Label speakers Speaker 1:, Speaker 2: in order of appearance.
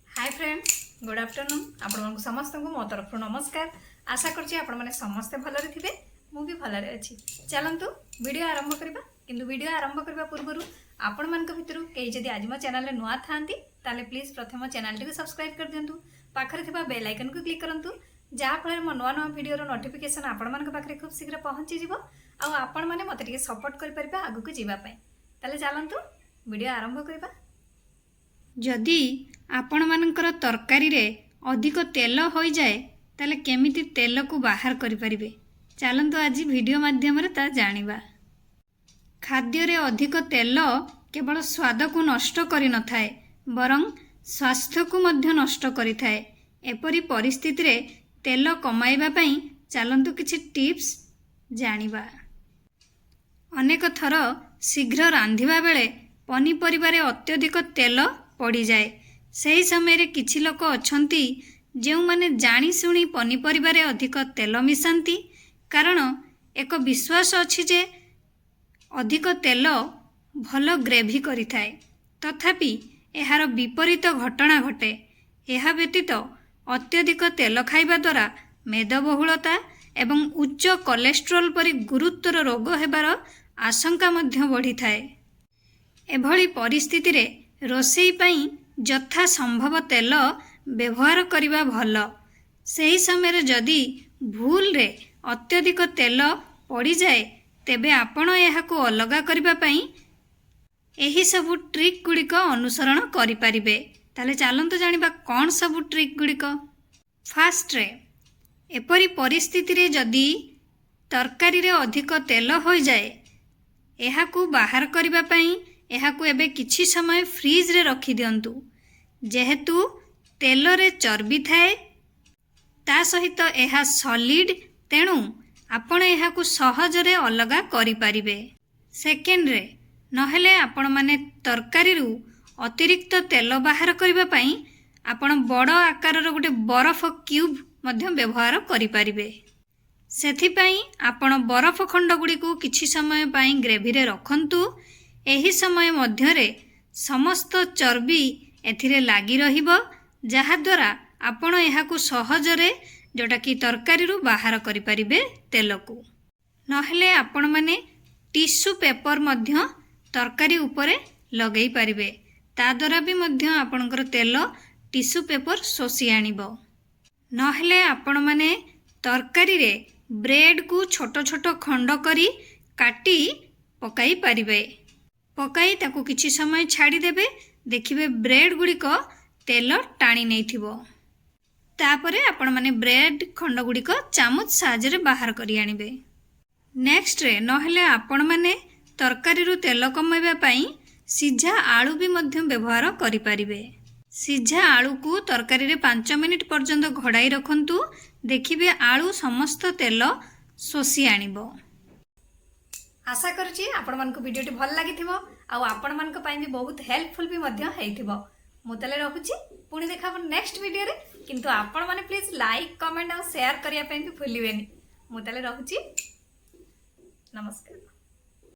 Speaker 1: ହାଏ friends, good afternoon. ଆପଣମାନଙ୍କୁ ସମସ୍ତଙ୍କୁ ମୋ ତରଫରୁ ନମସ୍କାର। ଆଶା କରୁଛି ଆପଣମାନେ ସମସ୍ତେ ଭଲରେ ଥିବେ। ମୁଁ ବି ଭଲରେ ଅଛି। ଚାଲନ୍ତୁ, ଭିଡ଼ିଓ ଆରମ୍ଭ କରିବା। କିନ୍ତୁ ଭିଡ଼ିଓ ଆରମ୍ଭ କରିବା ପୂର୍ବରୁ ଆପଣମାନଙ୍କ ଭିତରୁ କେହି ଯଦି ଆଜି ମୋ ଚ୍ୟାନେଲରେ ନୂଆ ଥାଆନ୍ତି, ତାହେଲେ ପ୍ଲିଜ୍ ପ୍ରଥମ ଚ୍ୟାନେଲଟିକୁ ସବସ୍କ୍ରାଇବ୍ କରିଦିଅନ୍ତୁ। ପାଖରେ ଥିବା ବେଲ୍ ଆଇକନ୍କୁ କ୍ଲିକ୍ କରନ୍ତୁ, ଯାହାଫଳରେ ମୋ ନୂଆ ନୂଆ ଭିଡ଼ିଓର ନୋଟିଫିକେସନ୍ ଆପଣମାନଙ୍କ ପାଖରେ ଖୁବ୍ ଶୀଘ୍ର ପହଞ୍ଚିଯିବ ଆଉ ଆପଣମାନେ ମୋତେ ଟିକେ ସପୋର୍ଟ କରିପାରିବେ ଆଗକୁ ଯିବା ପାଇଁ। ତାହେଲେ ଚାଲନ୍ତୁ, ଭିଡ଼ିଓ ଆରମ୍ଭ କରିବା।
Speaker 2: ଯଦି ଆପଣମାନଙ୍କର ତରକାରୀରେ ଅଧିକ ତେଲ ହୋଇଯାଏ, ତାହେଲେ କେମିତି ତେଲକୁ ବାହାର କରିପାରିବେ, ଚାଲନ୍ତୁ ଆଜି ଭିଡ଼ିଓ ମାଧ୍ୟମରେ ତା ଜାଣିବା। ଖାଦ୍ୟରେ ଅଧିକ ତେଲ କେବଳ ସ୍ୱାଦକୁ ନଷ୍ଟ କରିନଥାଏ, ବରଂ ସ୍ୱାସ୍ଥ୍ୟକୁ ମଧ୍ୟ ନଷ୍ଟ କରିଥାଏ। ଏପରି ପରିସ୍ଥିତିରେ ତେଲ କମାଇବା ପାଇଁ ଚାଲନ୍ତୁ କିଛି ଟିପ୍ସ ଜାଣିବା। ଅନେକ ଥର ଶୀଘ୍ର ରାନ୍ଧିବା ବେଳେ ପନିପରିବାରେ ଅତ୍ୟଧିକ ତେଲ ପଡ଼ିଯାଏ। ସେହି ସମୟରେ କିଛି ଲୋକ ଅଛନ୍ତି, ଯେଉଁମାନେ ଜାଣିଶୁଣି ପନିପରିବାରେ ଅଧିକ ତେଲ ମିଶାନ୍ତି, କାରଣ ଏକ ବିଶ୍ୱାସ ଅଛି ଯେ ଅଧିକ ତେଲ ଭଲ ଗ୍ରେଭି କରିଥାଏ। ତଥାପି ଏହାର ବିପରୀତ ଘଟଣା ଘଟେ। ଏହା ବ୍ୟତୀତ ଅତ୍ୟଧିକ ତେଲ ଖାଇବା ଦ୍ୱାରା ମେଦବହୁଳତା ଏବଂ ଉଚ୍ଚ କୋଲେଷ୍ଟ୍ରଲ ପରି ଗୁରୁତର ରୋଗ ହେବାର ଆଶଙ୍କା ମଧ୍ୟ ବଢ଼ିଥାଏ। ଏଭଳି ପରିସ୍ଥିତିରେ ରୋଷେଇ ପାଇଁ ଯଥା ସମ୍ଭବ ତେଲ ବ୍ୟବହାର କରିବା ଭଲ। ସେହି ସମୟରେ ଯଦି ଭୁଲରେ ଅତ୍ୟଧିକ ତେଲ ପଡ଼ିଯାଏ, ତେବେ ଆପଣ ଏହାକୁ ଅଲଗା କରିବା ପାଇଁ ଏହି ସବୁ ଟ୍ରିକ୍ ଗୁଡ଼ିକ ଅନୁସରଣ କରିପାରିବେ। ତାହେଲେ ଚାଲନ୍ତୁ ଜାଣିବା କ'ଣ ସବୁ ଟ୍ରିକ୍ ଗୁଡ଼ିକ। ଫାର୍ଷ୍ଟରେ, ଏପରି ପରିସ୍ଥିତିରେ ଯଦି ତରକାରୀରେ ଅଧିକ ତେଲ ହୋଇଯାଏ, ଏହାକୁ ବାହାର କରିବା ପାଇଁ ଏହାକୁ ଏବେ କିଛି ସମୟ ଫ୍ରିଜରେ ରଖିଦିଅନ୍ତୁ। ଯେହେତୁ ତେଲରେ ଚର୍ବି ଥାଏ, ତା ସହିତ ଏହା ସଲିଡ୍, ତେଣୁ ଆପଣ ଏହାକୁ ସହଜରେ ଅଲଗା କରିପାରିବେ। ସେକେଣ୍ଡରେ, ନହେଲେ ଆପଣମାନେ ତରକାରୀରୁ ଅତିରିକ୍ତ ତେଲ ବାହାର କରିବା ପାଇଁ ଆପଣ ବଡ଼ ଆକାରର ଗୋଟେ ବରଫ କ୍ୟୁବ୍ ମଧ୍ୟ ବ୍ୟବହାର କରିପାରିବେ। ସେଥିପାଇଁ ଆପଣ ବରଫ ଖଣ୍ଡ ଗୁଡ଼ିକୁ କିଛି ସମୟ ପାଇଁ ଗ୍ରେଭିରେ ରଖନ୍ତୁ। ଏହି ସମୟ ମଧ୍ୟରେ ସମସ୍ତ ଚର୍ବି ଏଥିରେ ଲାଗି ରହିବ, ଯାହାଦ୍ୱାରା ଆପଣ ଏହାକୁ ସହଜରେ ଯେଉଁଟାକି ତରକାରୀରୁ ବାହାର କରିପାରିବେ ତେଲକୁ। ନହେଲେ ଆପଣମାନେ ଟିସୁ ପେପର ମଧ୍ୟ ତରକାରୀ ଉପରେ ଲଗେଇ ପାରିବେ। ତା ଦ୍ୱାରା ବି ମଧ୍ୟ ଆପଣଙ୍କର ତେଲ ଟିସୁ ପେପର ଶୋଷି ଆଣିବ। ନହେଲେ ଆପଣମାନେ ତରକାରୀରେ ବ୍ରେଡ଼କୁ ଛୋଟ ଛୋଟ ଖଣ୍ଡ କରି କାଟି ପକାଇ ପାରିବେ। ପକାଇ ତାକୁ କିଛି ସମୟ ଛାଡ଼ିଦେବେ। ଦେଖିବେ, ବ୍ରେଡ଼ ଗୁଡ଼ିକ ତେଲ ଟାଣି ନେଇଥିବ। ତାପରେ ଆପଣମାନେ ବ୍ରେଡ଼ ଖଣ୍ଡ ଗୁଡ଼ିକ ଚାମଚ ସାହାଯ୍ୟରେ ବାହାର କରି ଆଣିବେ। ନେକ୍ସଟରେ, ନହେଲେ ଆପଣମାନେ ତରକାରୀରୁ ତେଲ କମାଇବା ପାଇଁ ସିଝା ଆଳୁ ବି ମଧ୍ୟ ବ୍ୟବହାର କରିପାରିବେ। ସିଝା ଆଳୁକୁ ତରକାରୀରେ 5 ମିନିଟ୍ ପର୍ଯ୍ୟନ୍ତ ଘୋଡ଼ାଇ ରଖନ୍ତୁ। ଦେଖିବେ, ଆଳୁ ସମସ୍ତ ତେଲ ଶୋଷି ଆଣିବ।
Speaker 1: ଆଶା କରୁଛି ଆପଣମାନଙ୍କୁ ଭିଡ଼ିଓଟି ଭଲ ଲାଗିଥିବ ଆଉ ଆପଣମାନଙ୍କ ପାଇଁ ବି ବହୁତ ହେଲ୍ପଫୁଲ୍ ବି ମଧ୍ୟ ହେଇଥିବ। ମୁଁ ତାହେଲେ ରହୁଛି। ପୁଣି ଦେଖା ହେବ ନେକ୍ସଟ ଭିଡ଼ିଓରେ। କିନ୍ତୁ ଆପଣମାନେ ପ୍ଲିଜ୍ ଲାଇକ୍, କମେଣ୍ଟ ଆଉ ସେୟାର କରିବା ପାଇଁ ବି ଭୁଲିବେନି। ମୁଁ ତାହେଲେ ରହୁଛି। ନମସ୍କାର।